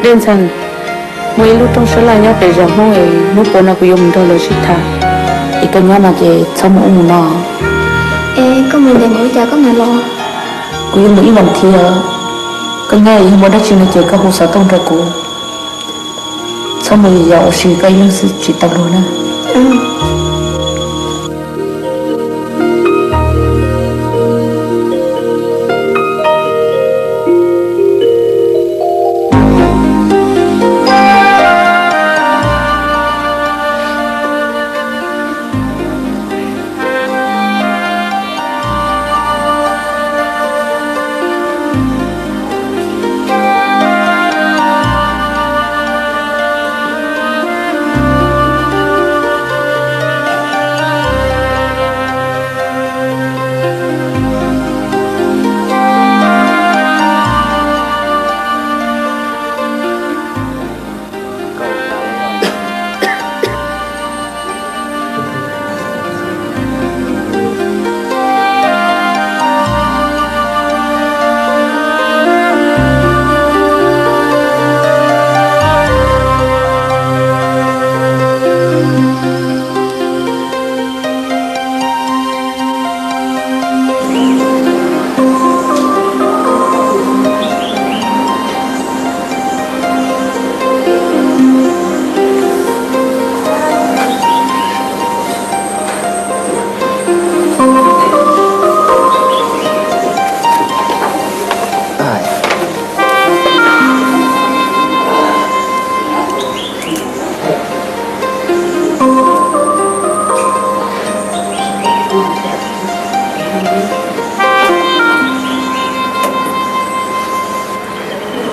Ntxhee, muaj ib lub rooj sab laj nyob pem zos Hmoob es hnub puas no kuv yuav mus nrog lawv sib tham, es koj nyob no ces txhob mus ub mus no. Es koj mus ntev npaum li cas koj mam los? Kuv yuav mus ib vas thiv os. Koj nyob yog muaj dab tsi no ces koj hu xov tooj rau kuv. Txhob mus yos ua si koj ib leeg xwb tsis tau luag na.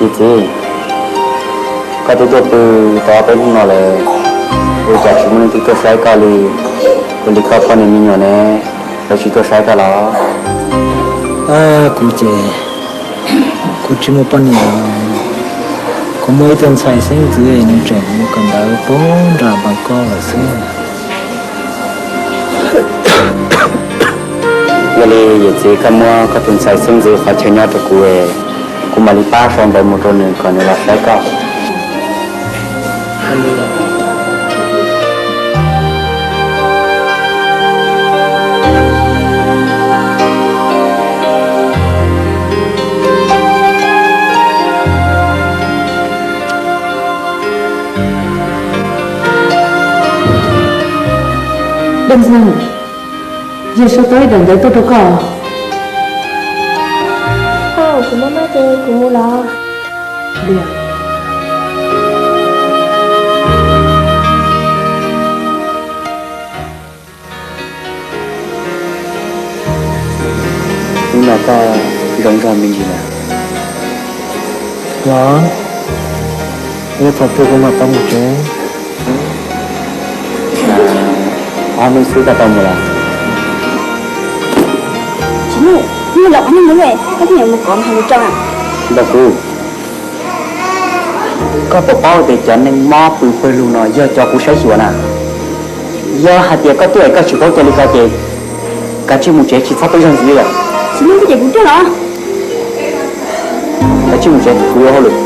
Yawm txiv, koj twb tuaj pw tau ob peb hnub no lawm, ua cas tsis muaj leej twg tuaj saib koj li? Ua li koj poj niam me nyuam ne, lawv tsis tuaj saib koj los? Kuv ces kuv tsis muaj poj niam. Kuv muaj ib tug ntxhais xeeb ntxwv, nws tseem mus kawm ntawv pem nram Npas Koj lawm xwb. Yog li yawm txiv, koj muab koj tus ntxhais xeeb ntxwv qhov chaw nyob rau kuv, kuv mam li pab sau ntawv mus rau nws kom nws los saib koj. Dej Ntxhee, yawg sau tau ib daim ntawv tuaj rau koj. Kuv maj maj ces kuv mus los. Hnub no koj zoo zog me ntsis na. Los, yog thaum twg kuv mam tau mus tsev? Ob hnub xwb koj tau mus los? Tsis muaj, hnub los ob hnub mus, koj thiaj yuav mus kov hais lus tso. Npawg Kuv, koj puas paub tias cov neeg mob pw pawg lug no yog cov kuv saib xyuas na? Yog hais tias koj tuaj es koj tsis paub coj li ko ces kav tsij mus tsev, tsis txhob pheej zog ntxiv li lawm. Tsis muaj ces kuv tuaj los. Kav tsij mus tsev, kuv yuav hauj lwm.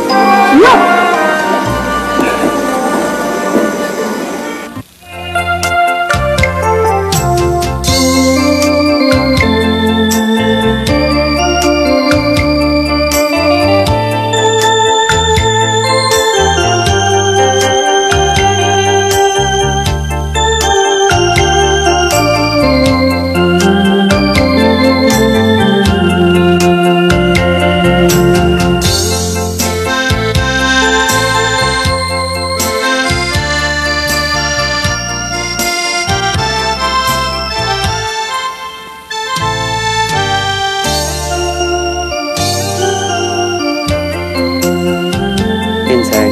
Dej Ntxhee,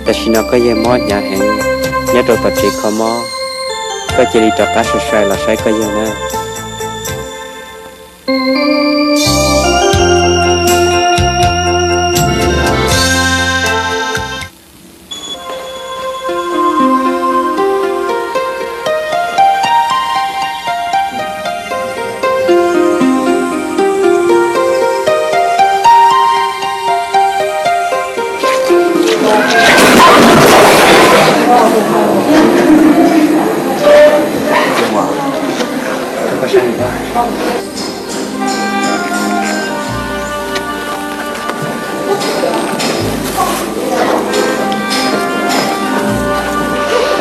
tam sim no koj yawg mob hnyav heev, nyob rau tom tsev kho mob, koj cia li rov qab sai sai los saib koj yawg na.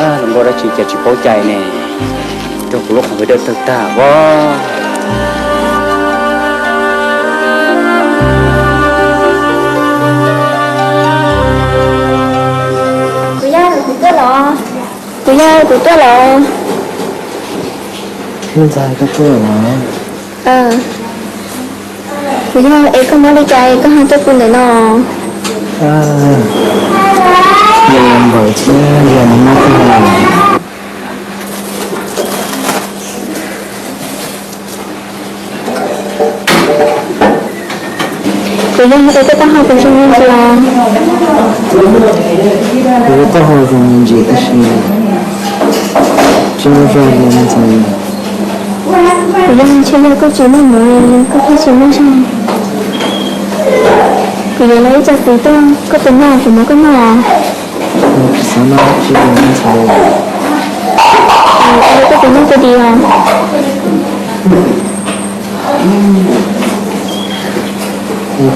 Los nkauj dab tsi cas tsis paub cai ne, rau kuv lub qhov nqi dawb tawg tag as. Kuv yog kuv tuaj los. Kuv yog kuv tuaj los. Ntxhais, koj tuaj los? Kuv yog, es koj muab li cas es koj ho tuaj pw ntawm no? Yog npawg thiab yog nws muab koj. Kuv yog, es koj taub hau puas zoo li ntsis os? Kuv taub hau zoo li ntsis tab sis tsis muaj zog li ntxhais. Kuv yog, ntshe yog koj tsis muaj mov, koj thiaj tsis muaj zog. Kuv yuav los ib co txiv tuaj, koj puas noj, kuv muab koj noj. Tsis xav noj, tsis noj ntxhais. Koj puas noj kua dis os?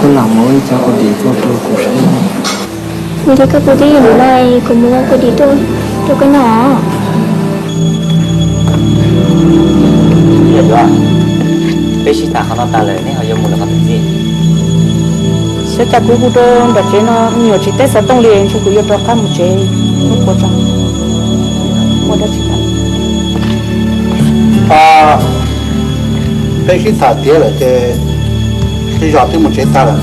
Koj lam muab ib co kua dis tuaj rau kuv saib. Yog li koj pw twj ywm ntawd lawm, kuv muab kua dis tuaj rau koj noj. Peb sib tham qhov no tas lawm, neb ho yuav mus lawm qhov twg ntxiv? Xyov cas kuv hu rau nram tsev no me nyuam tsis teb xov tooj li, ntshe kuv yuav rov qab mus tsev. Ua dab tsi? Peb sib tham tiav lawm ces sib zog twb mus tsev tag lawm.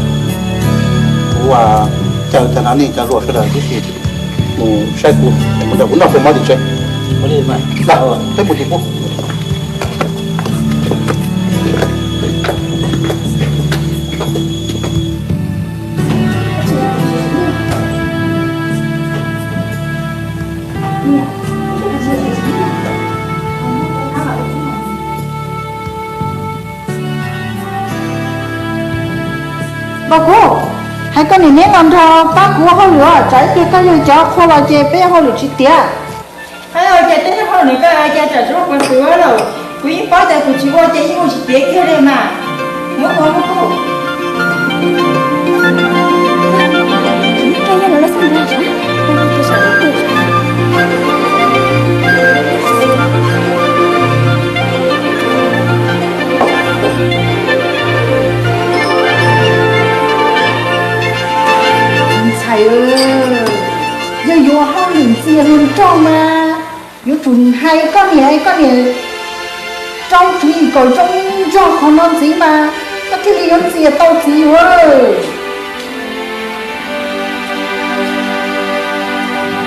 Kuv caw cov nam neej cov hluas sawv daws tib si mus saib kuv, mus nrog kuv noj kua mov tim tsev. Peb mus tim kuv. Npawg Kub, hais koj niam neb los nrog pab kuv ua hauj lwm, tsam ib pliag koj yawg cov qhua los ces peb ua hauj lwm tsis tiav. Ces peb ua hauj lwm koj cas tsam tsis ua qhov twg lawm, kuv yeej paub tias kuv tsis ua ces yeej ua tsis tiav kiag li mas. Muab kuv, muab kuv. Ntxhais, yog yuav hauj lwm ntxias hluas nraug mas yuav tsum hais koj niam, koj niam rau tswv yim kom zoo nrog qhov no ntxiv mas koj thiaj li yuav ntxias tau txiv yuav.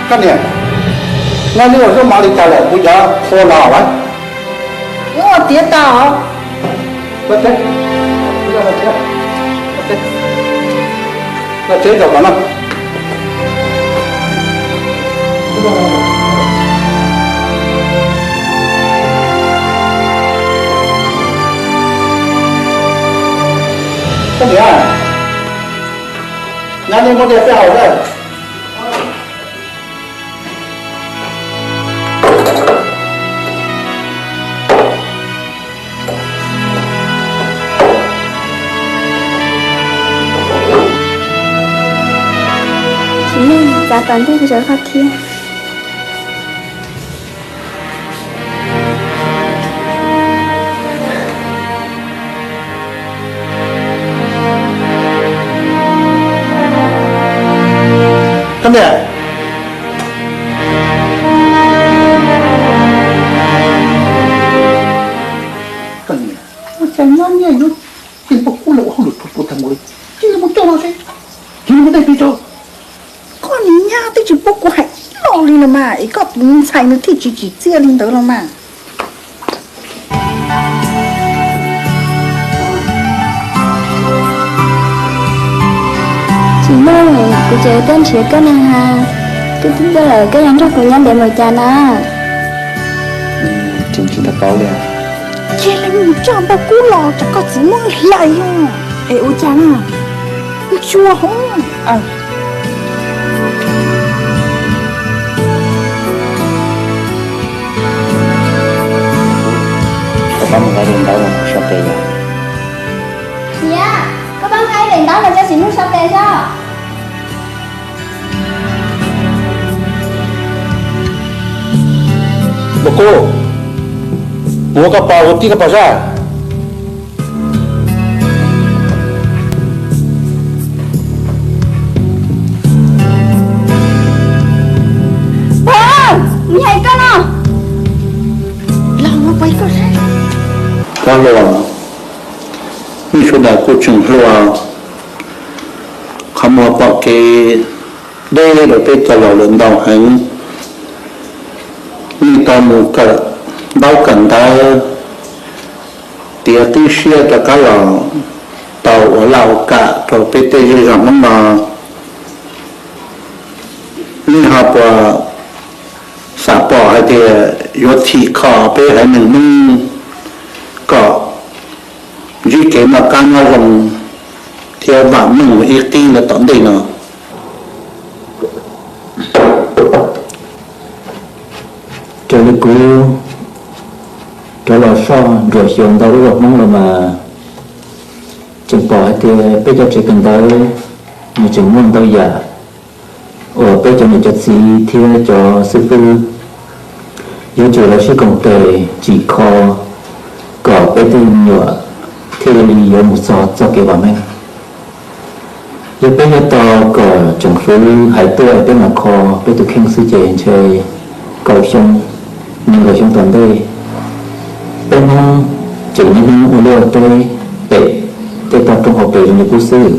Koj niam, neb ua zaub mov li cas lawm, kuv cov qhua los lawm? Ua tiav tas os. Los tsev, los tsev zaum no. Koj niam, nyab nej muab dej peb haus na. Tsis muaj, txav tom ntej kuv rov qab thiab. Koj niam, koj niam, ua cas nyab niaj yuav cia Npauj Kub los ua hauj lwm puag puag tag npaum li, cia li mus coj los seb, cia li mus dej pis rau. Koj niam nyab twb tsis pub kuv hais ib lo li los mas es koj tus ntxhais nws thiaj tsis tsim txiaj li ntawd los mas. Tsis muaj, kuv tseem tuaj nrhiav koj na has. Koj twb tuaj lawm koj yuav nrog kuv nyob ntev npaum cas na? Tseem tsis tau paub li. Cia li mus coj Npauj Kub los tsam koj txiv muab hlais os. Es ua cas na? Ntsuag hov. Ntawv los mus sau tes yom. Niam, koj pab hais daim ntawv los tso txiv mus sau tes saib. Npawg Kub, mus ua koj pos, ua tib koj pos saib. Pog, mus hais koj no. Los mus pais koj saib. Koj hluas, nej sawv daws kuj tseem hluas, qhov muag pom kev deb rau peb cov laus lawm ntau heev. Nej tau mus kawm ntaub kawm ntawv, tiav qib siab rov qab los tau ua laj ua kam rau peb tej zej zog Hmoob no. Nej ho puas xav pom hais tias yuav thim kho peb haiv neeg Hmoob kom ntsib kev noj qab nyob zoo thiab vam meej mus ib qib los tom ntej no? Raws li kuv rov los soj ntsuam xyuas ntau lub zos Hmoob los mas tseem pom hais tias peb cov tsev kawm ntawv nws tseem muaj ntau yam uas peb cov niam cov txiv thiab cov xib fwb yuav tsum los sib koom tes tsim kho kom peb tej me nyuam thiaj li yuav mus txog txoj kev vam meej. Yog peb yuav tos kom tsoom fwv hais tuaj peb mam kho peb tus kheej xwb ces ntshe kaum xyoo, nees nkaum xyoo tom ntej peb Hmoob tseem niaj hnub ua liaj ua teb pem tej toj roob hauv pes zoo li qub xwb.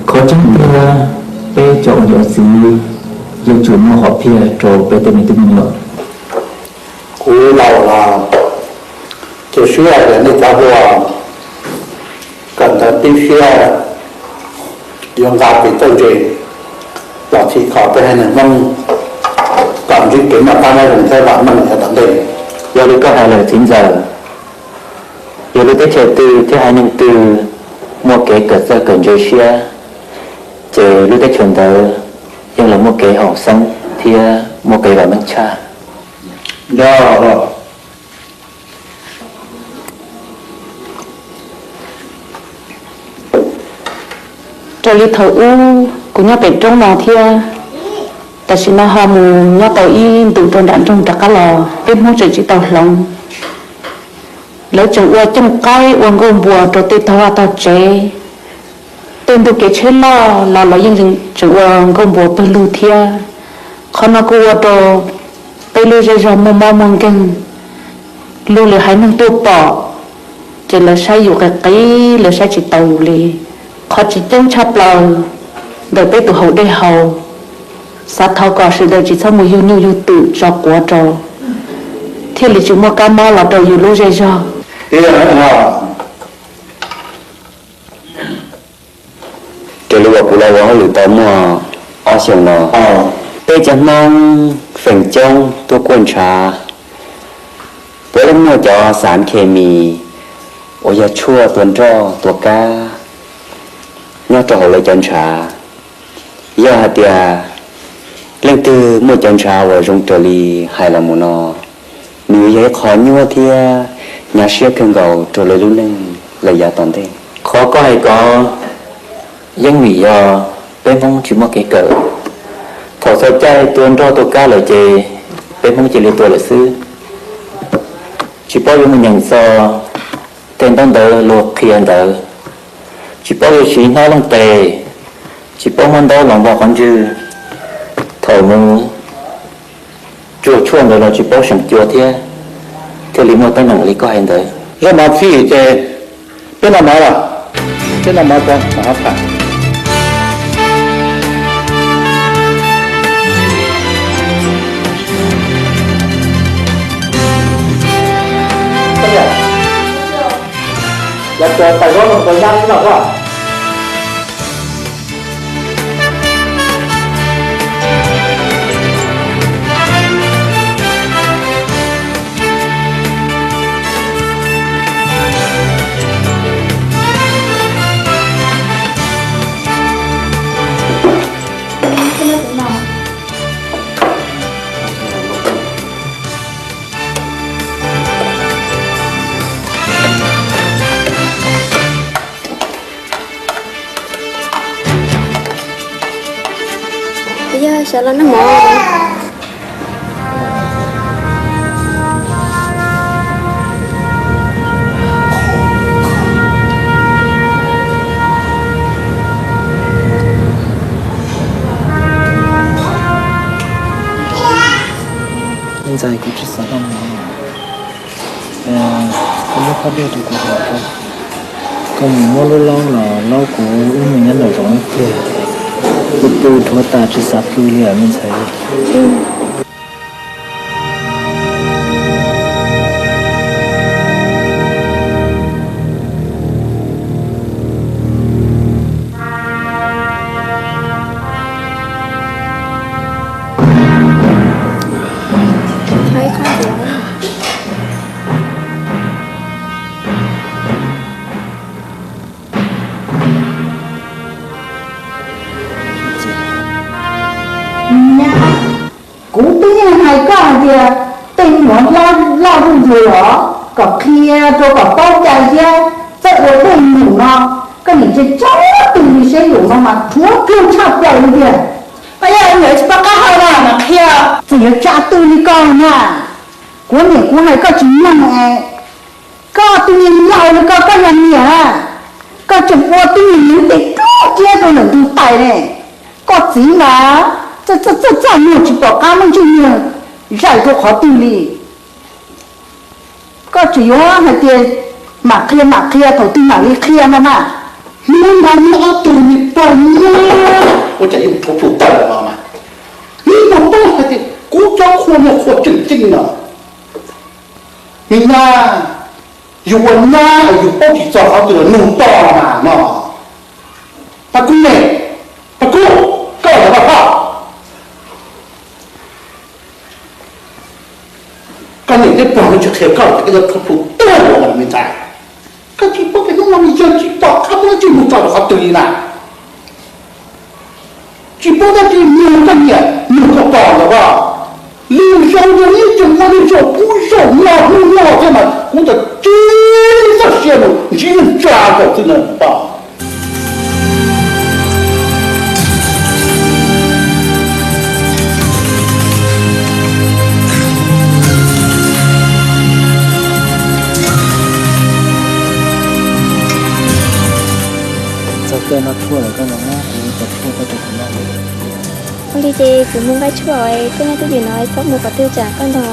Qhov tseeb tiag, peb cov ua niam ua txiv yuav tsum muaj hom phiaj rau peb tej me tub me nyuam. Kuv laus los tu siab tias nej cov hluas kawm ntawv tib siab yuav nqa kev txawj ntse los thim kho peb haiv neeg Hmoob kom ntsib kev noj qab nyob zoo thiab vam meej yav tom ntej. Yog li koj hais lawm txiv ntxawm, yog lub teb chaws twg thiab haiv neeg twg muaj kev kawm txawj kawm ntse siab, ces lub teb chaws ntawd yeej los muaj kev haum xeeb thiab muaj kev vam meej tshaj. Raws li thaum ub kuv nyob pem roob no thiab tam sim no ho mus nyob tau ib ntus rau nram nroog rov qab los, peb Hmoob tseem tsis tau hloov. Lawv tseem ua cooj qaib ua nkauj npua rau tej tog vaj tog tsev. Tej ntu kev tsheb loj los los yeej tseem ua nkauj npua pawg lug thiab. Qhov no kuj ua rau peb lub zej zog muaj mob muaj nkeeg. Luag lwm haiv neeg tuaj pom ces lawv saib yus qis qis, lawv saib tsis taus yus li. Qhov tseem ceeb tshaj plaws ntawm peb tus haus dej haus, xav thov kom sawv daws tsis txhob mus yug nyuj yug twm tso quav rau, thiaj li tsis muaj kab mob los rau yus lub zej zog. Raws li uas kuv los ua hauj lwm tau muaj ob xyoos no, peb cov Hmoob feem coob tuaj kuaj ntshav, puav leej muaj cov xav khes mis uas yog tshuaj tua nroj tua kab nyob rau hauv lawv cov ntshav. Yog hais tias leej twg muaj cov ntshav uas zoo raws li hais los mus no, nws yog ib qho nyuaj thiab hnyav siab kawg nkaus rau lawv lub neej lawm yav tom ntej. Qhov koj hais ko yeej vim yog peb Hmoob tsis muaj kev kawm. Thaum txog caij tua nroj tua kab lawm ces peb Hmoob cia li tua lawm xwb. Tsis paub yuav mus nyeem txog tej ntaub ntawv luag qhia ntawd, tsis paub yuav siv hnab looj tes, tsis paub muab ntaub los npog qhov ntswg. Thaum mus tsuag tshuaj ntawd los tsis paub seem cua thiab, thiaj li muaj teeb meem li koj hais ntawd. Zaub mov fij ces peb noj mov los, peb noj mov ko mam ho tham. Los tua tais zaub no tua nyab ib los ko. Yog sawv los noj mov. Ntxhais, kuv tsis xav noj mov. Koj muab phaj dej rau kuv haus, koj mus muab lub laub los laub kuv wb mus nyob nraum zoov ib pliag. Kuv pw dhuav tas tsis xav pw li me ntxhais. Kuv twb yeej hais koj hais tias tej muam loj loj zuj zus los kom qhia rau kom paub cai thiab txawj ua dej num no, koj nim tsa tsa twg li seb yus no mas rhuav plawg tshaj plaws li tiag. Koj yog niam tsis paub qab hau na mas qhia. Txawm yuav tsa twg li koj na, kuv niam kuv hais koj tsis mloog es, koj twb yeej laus li koj, koj yog niam, koj tseem ua tib neeg tes dub ciab rau ntawm ntug tais ne. Koj txiv mas txaj txaj muag tsis pom qab muaj ntsej muag zais rau qhov twg li. Koj tseem yuav hais tias mam qhia mam qhia, thaum twg mam li qhia no na. Hnub no muaj ob tug niag pog nyob, ua cas yeej thov plhu tawm los mas, yeej puas paub hais tias kuv cov qhua no qhua tseem ceeb no. Me nyab, yus ua nyab yus paub tsis txog qhov twg los nug toj mas no. Paj Kub ne, Paj Kub, koj los ua poj, koj niam thiab pog no tsis qhia koj, koj yuav thov plhu tuag los me ntxhais. Koj tsis paub tias hnub no yawg tsis pom qab muab dab tsi mus txog rau qhov twg li na. Tsis paub dab tsi nug koj niam nug koj pog ntawd as. Lwm zaus yog ib tseem ua lwm zaus kub zaum no hnub no thiab mas kuv tsis txawj sia mus ntsib neeg tsa zaum xwb no pog. Txog caij noj tshuaj lawm koj los muab kuv cov tshuaj coj rau kuv noj. Ua li ces kuv mus nqa tshuaj, koj nyob twj ywm no txhob mus qhov twg tsam koj ntog.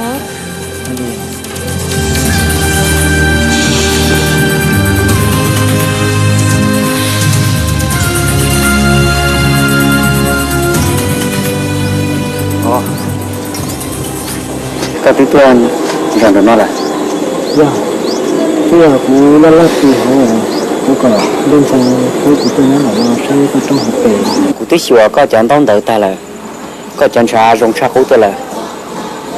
Koj twb tuaj nrog nraum no lawm? Yog, twb yog kuv laj laj pw hauv, kuv kom Npej Ntxhais pub kuv tuaj nyob nram no saib koj roob hauv pes. Kuv twb xyuas koj cov ntaub ntawv tag lawm, koj cov ntshav zoo tshaj qub tuaj lawm.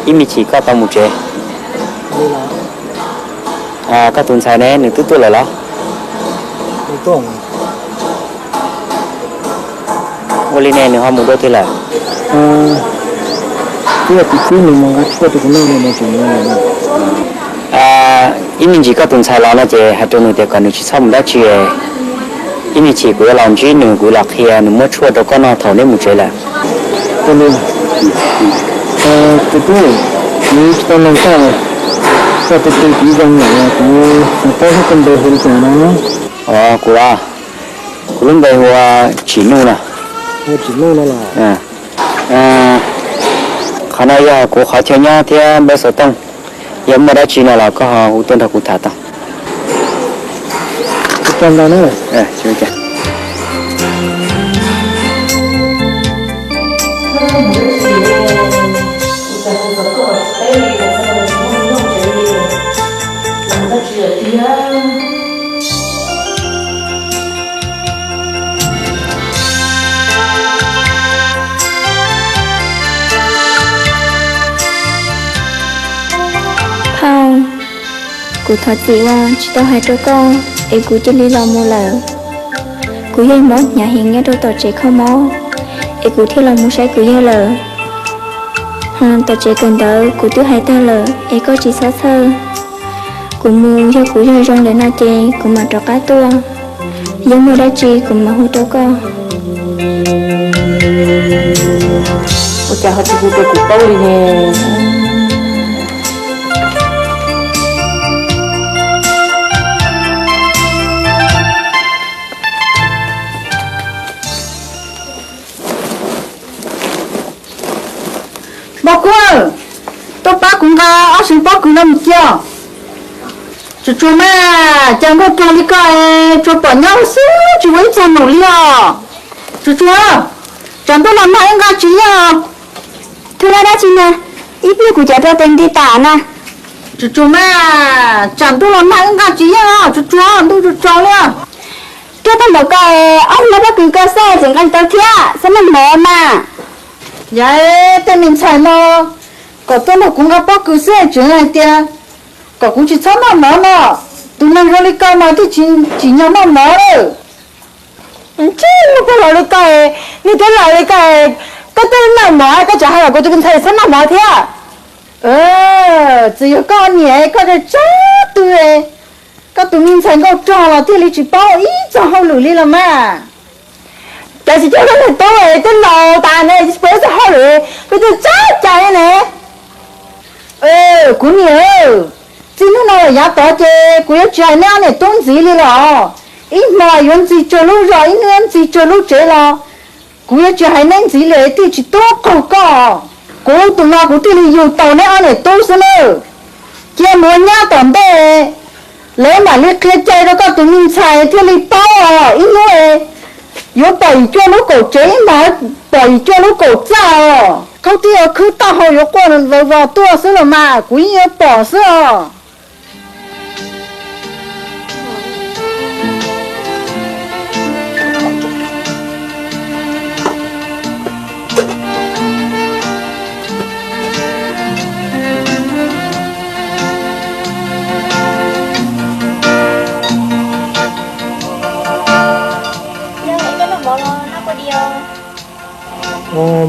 Ib me chim koj tau mus tsev. Koj tus ntxhais ne, nws twb tuaj lawm los? Ua li ne, nws ho mus dua twg lawm? Twb yog kuv txib nws mus nqa tshuaj rau kuv noj no tseem. Ib me ntsis koj tus ntxhais los no ces hais rau nws tias kom nws tsis txhob mus dab tsi, ib me chim kuv yuav los ntsib nws, kuv los qhia nws muab tshuaj rau koj noj thaum neb mus tsev lawm. Tus tub, kuv tsis tau noog koj, koj tus tub kuv zoo lawm, kuv xav paub koj npe hu li cas no? Kuv los, kuv lub npe hu ua Tsim Nuj no. Tsim Nuj no los? Qhov no yog kuv qhov chaw nyob thiab npawb xov tooj. Yog muaj dab tsi no los koj ho hu tuaj nrog kuv tham tau. Phauj, kuv thov txim uas tsis tau hais rau koj es kuv cia li los mus lawm. Kuv yawg mob hnyav heev nyob rau tom tsev kho mob es kuv thiaj los mus saib kuv yawg lawm. Ho tom tsev kawm ntawv kuv twb hais tag lawm es koj tsis txhob txhawj. Kuv mus yog kuv yawg zoo lawm no ces kuv mam rov qab tuaj. Yog muaj dab tsi kuv mam hu rau koj. Cas ho tsis hu rau kuv paub li ne? Npauj Kub, tuaj pab kuv nqa ob seev pob kws no mus cia. Tsuas tsuag mas, cas nkauj rog li koj, tsuas pom nyob xwb tsis ua ib txog num li os. Tsuas tsuag, tsam ntuj los nag wb nqa tsis yeej os. Tsuas tsuag mas, tsam ntuj los nag wb nqa tsis yeej os, tsuas tsuag, ntuj tsaus tsaus li. Koj tuaj npaum ko, ob lub pob kws ko xwb tseem nqa tsis tau thiab, txhob noj mov mas. Yog tej me ntxhais no kom tuaj nrog kuv nqa pob kws xwb tseem hais tias kom kuv tsis txhob noj mov no. Tus neeg zoo li koj mas thiaj tsis tsim nyog noj mov lawm. Ntsej muag pog laus li koj, niag tub laus li koj, koj twb noj mov koj tseem hais kom kuv tus me ntxhais txhob noj mov thiab. Txawm yog koj niam koj tsab tw, koj tus me ntxhais nkauj rog los thiaj li tsis paub ib txog hauj lwm li los mas. Cas tsis coj koj niag tub twb laus tas ne, tsis paub ib txog hauj lwm, koj twb tsab cai ne. Kuv niam, txij hnub no los yav tod ces kuv yuav tsis hais neb ob niam tub ntxiv li los. Ib hmo yuav ntxig tsawg lub zos, ib hnub yuav ntxig tsawg lub tsev los, kuv yuav tsis hais neb ntxiv li thiaj tsis tub qaug koj. Kuv tus no kuv thiaj li yug tau neb ob niam tub xwb nawb. Cia mus ua nyab tom ntej, lawv mam li qhia cai rau koj tus me ntxhais thiaj li paub os. Ib hnub yuav pom yim cuaj lub kaum tsev, ib hmo pom yim cuaj lub kaum txaj os. Khaub tib ua khwb taub hau yuav quaj vawv vos tuaj xwb los mas kuv yeej yuav pom xwb os.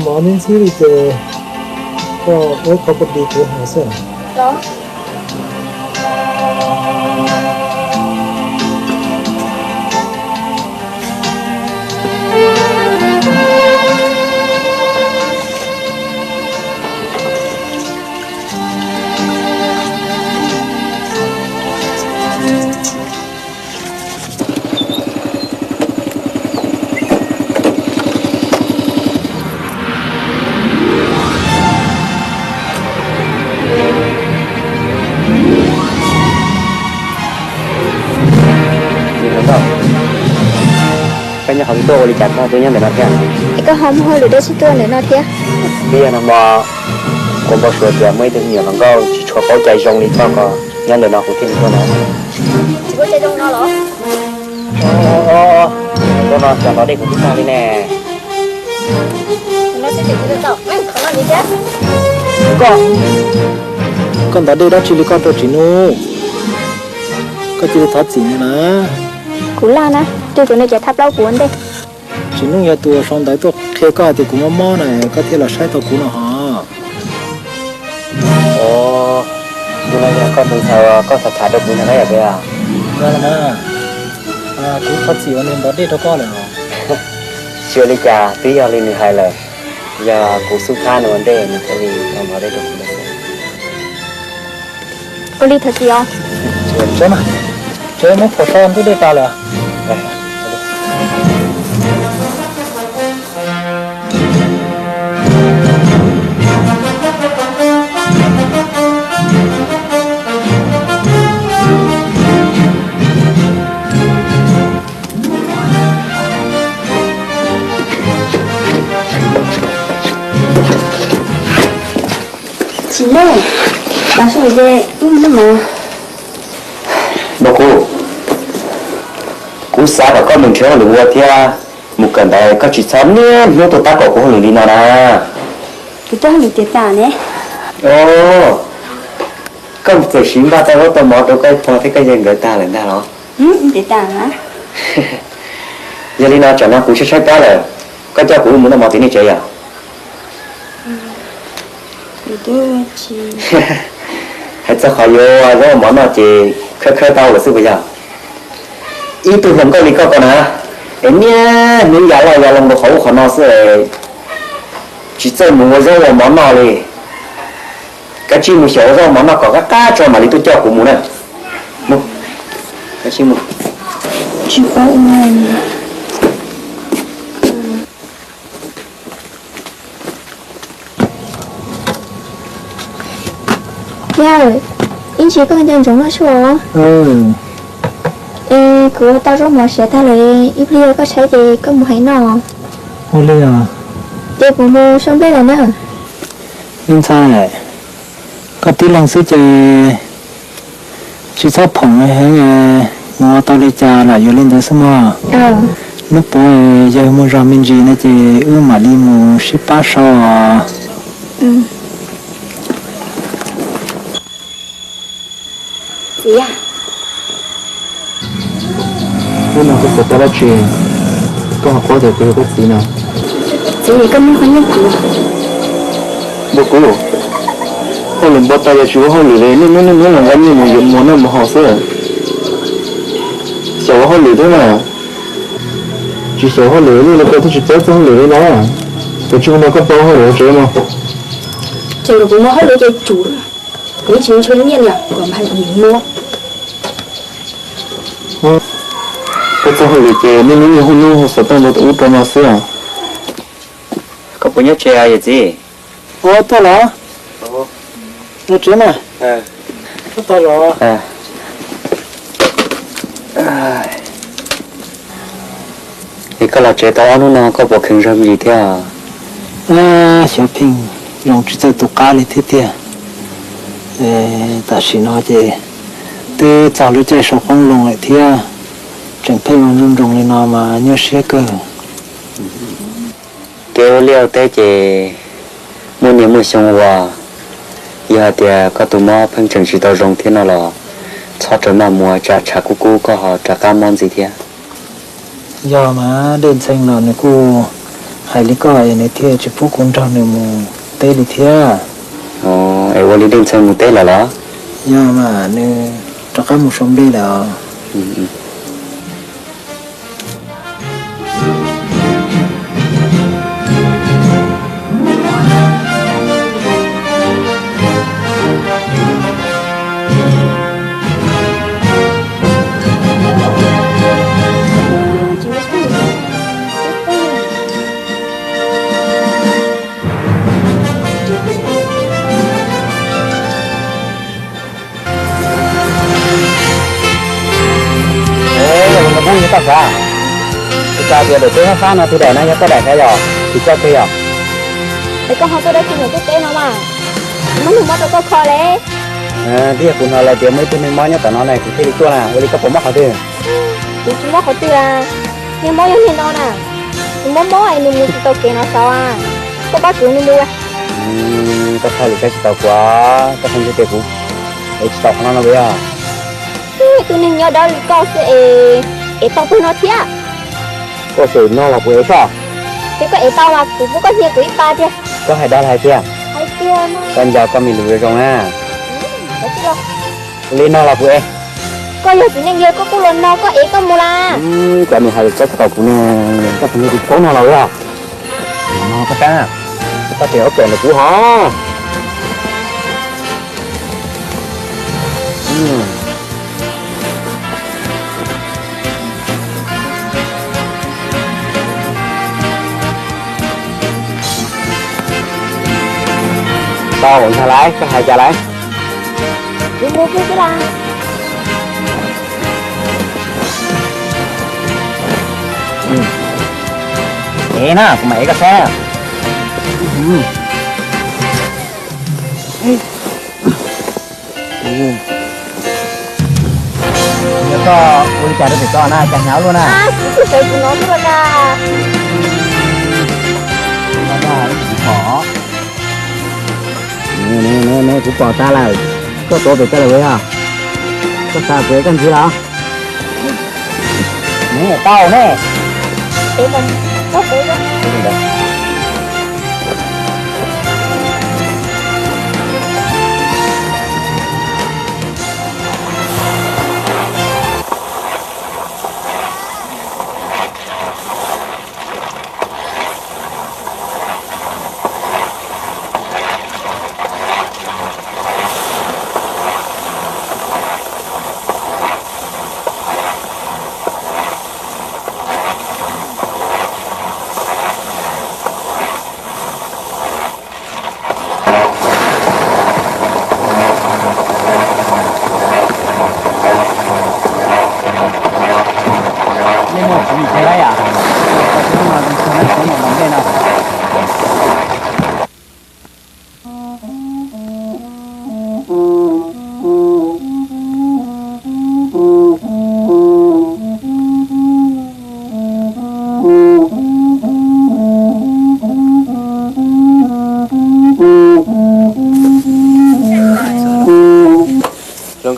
Mov ntxhib ntxhib li ces koj ua ib qho paj di kuv haus xwb. Koj nyob qhov twg tuaj ua li cas koj tuaj nyob ntawm no thiab? Es koj ho muaj hauj lwm dab tsi tuaj ntawm no thiab? Twb yog nag hmo kuv npau suav tias muaj ib tug me nyuam hluas nkauj tsis tshua paub cai zoo li koj ko nyob ntawm no kuv thiaj li tuaj no. Tsis paub cai zoo no los? Tuaj no cov ntov dej kuv twb tag li ne. Koj, koj ntov dej dab tsi li koj rau Tsim Nuj? Koj cia li thov txim mus na. Kuv laj na, tus tus no ces thab plaub kuv ua ntej. Tsim Nuj yog tus sau ntawv tuaj qhia koj hais tias kuv mob mob na, koj thiaj los saib tau kuv no hos. Tus no yog koj tus ntxhais uas koj tham tham rau kuv ntag na yom? Yog los mas, kuv thov txim uas nws ntov dej rau koj lawm. Tsis ua li cas, twb yog li nws hais lawm. Yog kuv xub thab nws ua ntej nws thiaj li tau ntov dej rau kuv lawm. Ua li thov txim os. Tsev mas, tsev muab phuam so ntub dej tas lawm. Tsim Nuj, los sij hawm ces wb mus noj mov. Npauj Kub, kuv xav kom koj mus nrhiav hauj lwm ua thiab, mus kawm ntawv koj tsis txhob niaj hnub tuaj tab kaum kuv hauj lwm li no na. Kuv coj hauj lwm tiav tas ne. Koj txawm siv npaj tau zaub tau mov rau koj ib pog thiab koj yawg nkawd tag lawm ntag los? Yog li no tsam no kuv tshaib tshaib plab lawm, koj coj kuv mus noj mov tim nej tsev yom? Hais txog qhov yuav zaub mov noj ces khawb khawb tau lawm xwb puas yog? Ib tug hluas nkauj li koj ko na, es niaj hnub ya loj ya loo rau qhov ub qhov no xwb es Tsis txawj mus ua zaub ua mov noj li. Kav tsij mus xyaum ua zaub ua mov noj kom qab qab tso mam li tuaj coj kuv mus na. Mus, kav tsij mus. Yawg, ib ntsis koj nco ntsoov noj sua. Es kuv ua tau zaub mov siav tag lawm, ib pliag koj tshaib ces koj mus hais noj. Ua li os. Ces kuv mus sau nplej lawm na. Ntxhais, koj tib leeg xwb ces tsis txhob phoom heev, mus ua tau li cas lam yuav li ntawd xwb mog. Hnub puav yawg mus zog me ntsis no ces wb mam li mus sib pab so. Txiv, hnub no koj xav tau dab tsi, koj ho paub tias kuv yog koj txiv no. Txiv, koj muab qhov nyiaj kuv. Npawg kuv, hauj lwm npau taws yog tsis ua hauj lwm li, niaj hnub niaj hnub los nqa nyiaj mus yuav muas noj mus haus xwb. Xyaum ua hauj lwm thiab mas. Tsis xyaum hauj lwm, niaj hnub koj thiaj tsis paub txog hauj lwm li na. Ces tsis ua no koj tau hauj lwm tsev mog. Tseem kom kuv muaj hauj lwm ces tsum, kuv yeej tsis mus nrhiav nyiaj li os, kom mas kuv mus muab. Koj txog hauj lwm ces niaj hnub niaj hnub hu xov tooj rau ub rau no xwb. Koj puas nyob tsev yawm txiv? Ua tuaj los? Los tsev mas. Tuaj tau los? Es koj los tsev tau ob hnub no koj puas kheev zog me ntsis thiab? Xyov pheej zoo tsis txawj tu qab li thiab tiag. Tam sim no ces twb txog lub caij sau qoob loo lawm thiab, tseem pheej ua nrooj nroos li no mas nyuaj siab kawg. Kev ua liaj ua teb ces muaj niaj muaj xyoo ua, yog hais tias koj tus mob pheej tseem tsis tau zoo thiab no los txhob rawm maj mus, tsam tshav kub kub koj ho rov qab mob ntxiv thiab. Yog mas Dej Ntxhee los nws kuj hais li koj es nws thiaj tsis pub kuv nrog nws mus teb li thiab. Es ua li Dej Ntxhee mus teb lawm los? Yog mas nws rov qab mus sau nplej lawm os. Tus phooj ywg toj kav, tus kav tias daim teb fab fab no tus daim na yog koj daim thiab yog tsis coj kiag yog? Es koj ho tuaj dab tsi ntawm tej teb no mas? Kuv muab neeg mob rau koj kho li. Twb yog kuv hnov lawv tias muaj ib tug neeg mob nyob tom no ne, kuv thiaj li tuaj na. Ua li koj puas mob qhov twg? Kuv tsis mob qhov twg a, niag mob yog niag no na. Nws mob mob es nws mus tsis tau kev no saud a, koj pab kuv nws mus. Koj txhawj lwm koj tsis tau kuv, koj txhawj ntse tias kuv ev tsis tau qhov no no puas yog? Tus neeg nyob dawb li koj xwb es ev tau pawg no thiab. Koj xav no los kuv ev tso. Ces koj ev tau mas kuv pub koj hnia kuv ib pas tiag. Koj hais dag los hais tiag? Hais tiag no. Koj nco koj me lus zoo zoo na. Li no los kuv ev. Koj yog txiv neej yawg koj kuj los no koj ev koj mus las. Cov nws hais koj tsis tau kuv ne, koj txhawj ntse kuv paub no los yog? No koj saib, koj tias ua kawm ntawm kuv hov. Tau ntag lauj, koj hais cas lauj? Kuv mus kiag xwb las. Ev na, kuv mam ev koj saib. Yog koj ua li cas rau pem ko na, cas hnyav luaj na? Kuv twb xav kuv no luaj na. Kuv pom tag lawm, koj tuav pem ko lawm puas yog? Koj xav kuv ev koj ntxiv los? Tau ne.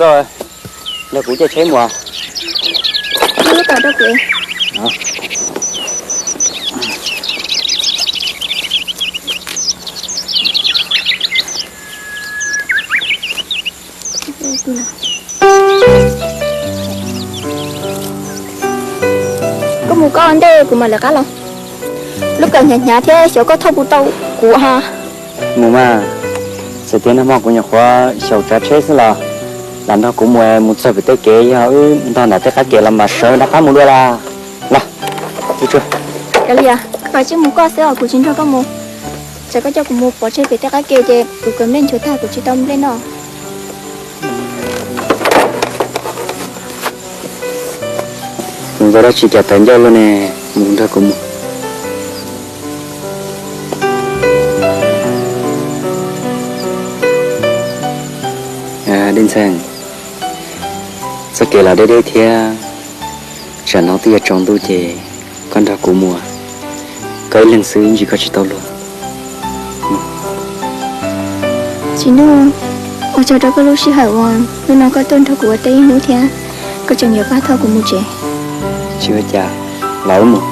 Nrog kuv caij tsheb mus. Lub tom rau kuv. Koj mus koj ntej, kuv mam lawv qab los. Lub kawm hnyav hnyav thiab xyov koj thauj puas tau kuv ha. Mus mas, txawm tias nag hmo kuv nyuam qhuav xyaum tsav tsheb xwb los lam nrog kuv mus, mus txog pem tej kev, yog wb ntog ntawm tej qab kev los mas sawv nram qab mus dua las. Los, ib tsuag. Kav liam, koj kav tsij mus koj xwb os, kuv tsis nrog koj mus. Tsam koj coj kuv mus pov tseg pem tej qab kev ces kuv kawm nplej nchuav tag kuv tsis tau nplej noj. Kuv ntxov dab tsi cas tawv ncauj luaj ne, mus nrog kuv mus. Dej Ntxhee, txoj kev los deb deb thiab, tsam no twb yuav tsaus ntuj ces koj nrog kuv mus, koj ib leeg xwb ntsis koj tsis tau luag. Tsis Nuj, ua tsaug rau koj lub sij hawm uas hnub no koj tuaj nrog kuv ua teb ib hnub thiab koj tseem yuav pab thauj kuv mus tsev. Tsis ua cas, los wb mus.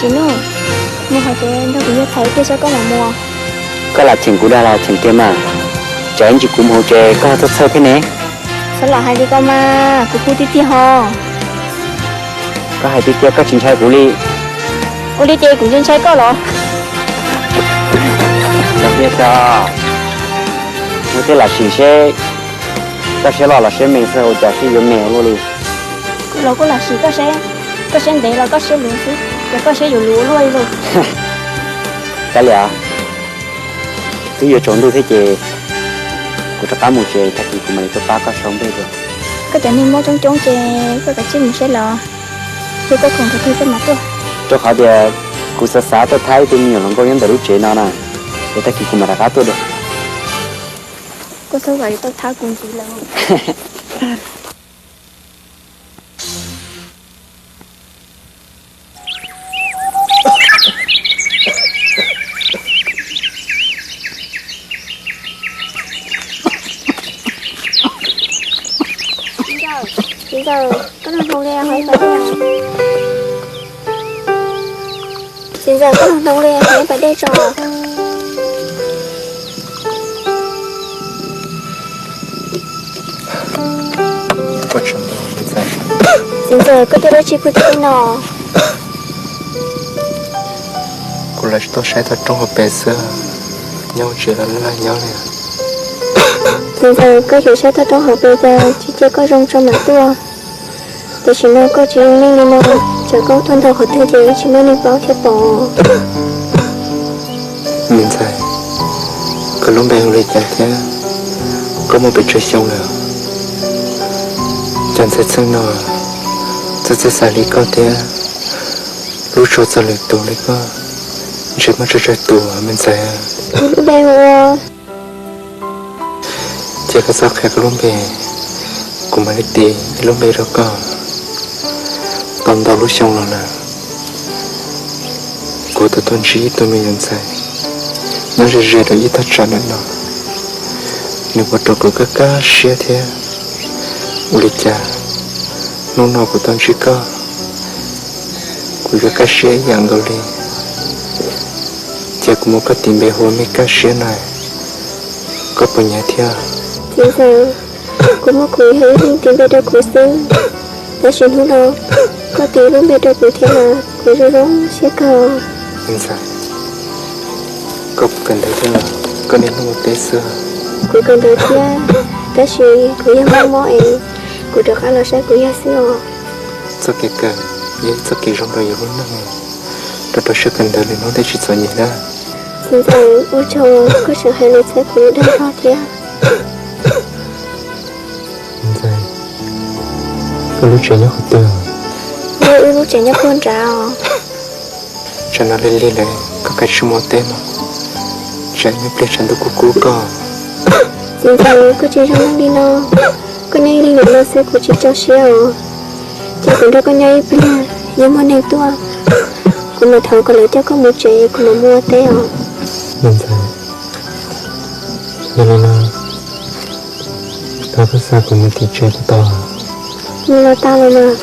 Tsis Nuj, mus hauv tsev nrog kuv yawg Thaiv ib pliag tso koj mam mus. Koj lam cheem kuv dag los cheem tiag mas, tsam ib ntsis kuv mus hauv tsev koj ho txhawj txhawj thiab ne. Txhob lam hais li ko mas, kuv kuj tiag tiag ho. Koj hais tiag tiag koj tsis ntshai kuv li. Ua li ces kuv ntshai ntshai koj los? Txhob tiag tso, mus thiab lam sim seb, koj siab loj los siab me xwb ua cas siab yuav me ua luaj li. Kuv los kuj lam sim koj seb, koj siab ntev los koj siab luv xwb, ces koj siab yuav luv ua luaj li lauj. Kav liam, twb yuav tsaus ntuj thiab ces kuv rov qab mus tsev, tag kis kuv mam li tuaj pab koj sau nplej dua. Koj cov neeg mob coob coob ces koj kav tsij mus seb los, yog koj khoom thaum twg koj mam tuaj. Rau qhov tias kuv xav xav tuaj thab ib tug me nyuam hluas nkauj nyob ntawm lub tsev no na, es tag kis kuv mam rov qab tuaj dua. Koj txhob vam tau thab kuv ntxiv lawm. Txiv ntxawm, koj nug hnoos li hauv ib pas dej. Txiv ntxawm, koj nug hnoos li hauv ib pas dej tso. Txiv ntxawm, koj tuaj dab tsi pw tej no? Kuv los tuaj saib toj roob hauv pes xwb, nyob tsev los laj nyob li. Txiv ntxawm, koj yuav saib toj roob hauv pes cas tsis cia koj zoo tso mam tuaj. Tam sim no koj tsis zoo neej li no, tsam koj tuaj ntaus qhov twg ces tsis muaj neeg paub thiab pom. Me ntxhais, koj lub npe hu li cas thiab koj muaj pes tsawg xyoo lawm? Cov ntxhais txheej no txawj txawj xav li koj thiab, lub tsho txog lwm tus li koj ntshe muaj tsawg tsawg tus me ntxhais. Kuv lub npe hu ua Cia koj txhob qhia koj lub npe, kuv mam li tis ib lub npe rau koj. Tau ntau lub xyoo los lawm, kuv tau tuaj ntsib ib tug me nyuam ntxhais nyob ze ze rau ib thaj tsam ntawm no. Nws ua rau kuv kaj kaj siab thiab. Ua li cas hnub no kuv tau ntsib koj, kuv yuav kaj siab ib yam nkaus li. Cia kuv muab koj tis npe hu ua Me Kaj Siab na, koj puas nyiam thiab? Txiv ntxawm, kuv muab kuv yog ib leeg tis npe rau kuv xwb, tab sis hnub no koj tis lub npe rau kuv thiab mas kuv zoo zoo siab kawg. Me ntxhais, koj puas kawm ntawv thiab los koj niaj hnub ua teb xwb? Kuv kawm ntawv thiab, tab sis kuv yog mob mob es kuv rov qab los saib kuv yawg xwb os. Txoj kev kawm yog ib txoj kev zoo rau yus lub neej, rau rau siab kawm ntawv li hnub tej tsis txom nyem na. Txiv ntxawm, ua tsaug koj tseem hais lus txhawb kuv lub dag zog thiab. Ntxawm, koj lub tsev nyob qhov twg? Wb lub tsev nyob puag nrad os. Tsam no lig lig lawm koj kav tsij mus teb mog, tsam ib pliag tshav ntuj kub kub koj. Txiv ntxawm, koj tsis zoo li no, koj nyob ib leeg no xwb kuv tsis tso siab os. Ces kuv nrog koj nyob ib pliag, yog muaj neeg tuaj, kuv mam thov kom lawv coj koj mus tsev, kuv mam mus ua teb os. Me ntxhais, yog li no, thov koj xa kuv mus tim tsev puas tau? Mus los tau los mas.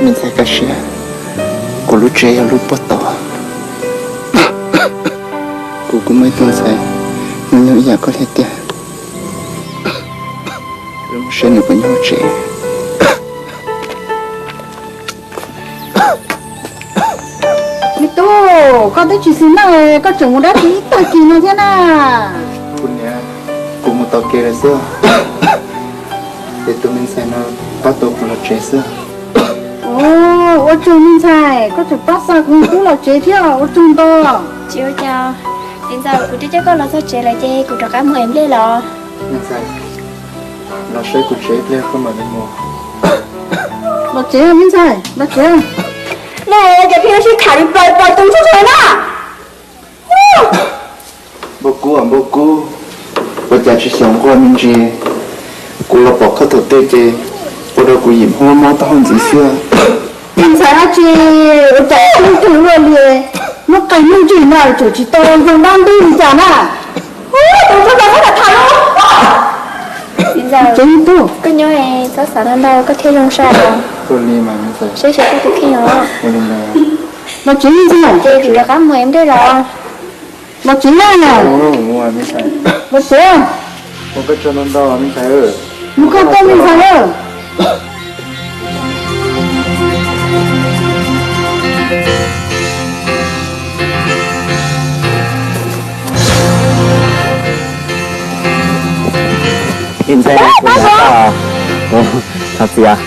Me ntxhais Kaj Siab, kuv lub tsev yog lub puag tod. Kuv kuj muaj ib tug ntxhais nyob nyob ib yam koj thiab tiag. Lub siab nws puas nyob tsev. Me tub, koj twb tsis xis neej, koj tseem mus dab tsi ib tag kis no thiab na? Kuv niam, kuv mus tau kev lawm xwb, ces tus me ntxhais no pab tau kuv los tsev xwb. Ua tsaug me ntxhais, koj tseem pab xa kuv tub los tsev thiab, ua tsaug ntau. Tsis ua cas, txiv ntxawm, kuv twb coj koj los txog tsev lawm ces kuv rov qab mus ev nplej los. Me ntxhais, los saib kuv tsev ib pliag koj mam li mus. Los tsev me ntxhais, los tsev. Nej cov pheej sib tham li plaws plaws tus ntsuj ntsuag na. Npauj Kub, Npauj Kub, ua cas tsis xyaum nquag me ntsis? Kuv los pom koj thaum twg ces ua rau kuv yim huab mob taub hau ntxiv xwb. Me ntxhais dab tsi, ua cas ib tug luaj li, muab qee hnub ntsej no tseem tsis tau zoo dab ntub li cas na? Txiv ntxawm, koj nyob txhob xav ntau ntau koj thiaj zoo sai os. Saib seb koj tus kheej os. Los tsev me ntxhais. Ces kuv rov qab mus ev nplej los. Los tsev na. Los tsev. Mus koj toj me ntxhais. Ib ntxhais, kuv nyob tau. Thov txim,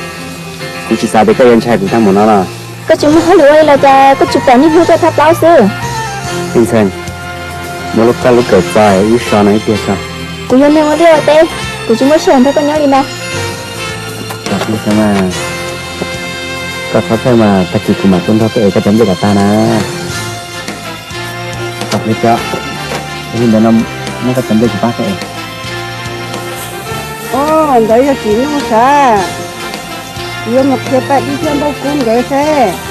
kuv tsis xav tias koj yuav ntshai kuv tag npaum no los. Koj tsis muaj hauj lwm ua li los cas koj tsuas pom niaj hnub tuaj thab plaub xwb? Ib ntxhais, muab lub koj lub kawm txo wb so no ib pliag tso. Kuv yog neeg ua liaj ua teb, kuv tsis muaj sij hawm nrog koj nyob li no. Ib ntxhais, koj txhob txhawj mas, tag kis kuv mam tuaj nrog koj ev koj cov nplej kom tag na. Ib pliag tso, li ntawd no muab koj cov nplej kuv pab koj ev. Ov, ntawd yog tsis noj sav, kuv yuav mus qhia Paj Dib thiab Npauj Kub nkawd seb.